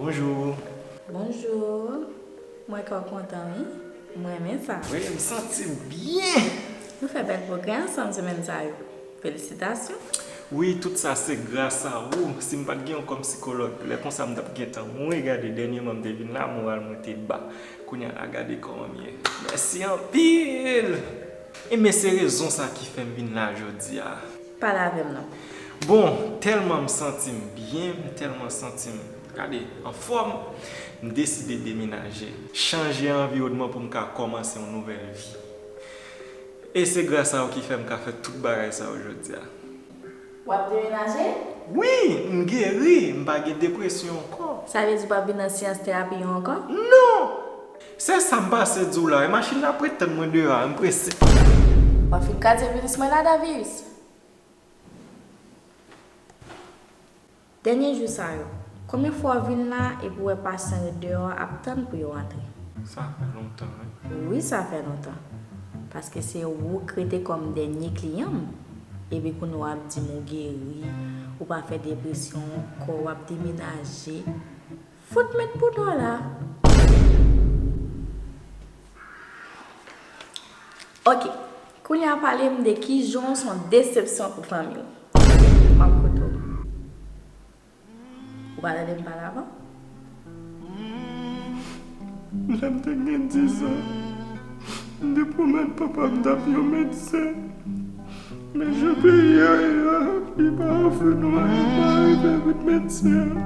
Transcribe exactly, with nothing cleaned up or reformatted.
Bonjou. Bonjou. Mwen kwè w kontan, wi. Mwen renmen sa. Wi, m santi m byen. Nou fè bèl pwogrè ansanm semèn sa yo. Felisitasyon. Wi, tout sa se gras a ou. Si m pa t gen w kòm sikològ, lè konsa m t ap gentan mouri. Gade, dènyèman m te vin la, moral mwen te ba. Kounye a la, gade kòman m ye. Mèsi anpil! E men se rezon sa ki fè m vin la jodi a. Pale avè m non. Bon, tèlman m santi m byen, m tèlman santi m, gade, anfòm, m deside demenaje. Chanje anviwònman pou m ka kòmanse yon nouvèl vi. E se gras a ou ki fè m ka fè tout bagay sa yo jodi a. W ap demenaje? Wi, m geri, m pa gen depresyon ankò. Sa vle di w p ap vin nan seyans terapi yo ankò? Non! Se sa m pase di w la, e machin la ap ret tann mwen deyò a, m prese. W ap fin kraze viris mwen la, Davius. Dènye jou sa yo, konbyen fwa w vin la epi w wè pasyan yo deyò a ap tann pou yo antre? Sa fè lontan, wi. Wi, sa fè lontan. Paske se ou k rete kòm dènye kliyan m. Epi kounye a w ap di m ou geri, ou pa fè depresyon ankò, w ap demenaje. Fout met pou dò la. Ok, kounye a pale m de kijan w se yon desepsyon pou fanmi w. M ap koute w. Ou pa tande m pale avan? Lè m te gen diz an, m te pwomèt papa m t ap yon medsen. Men jan peyi a ye a, li pa ofri nou anyen pou arive vin medsen an.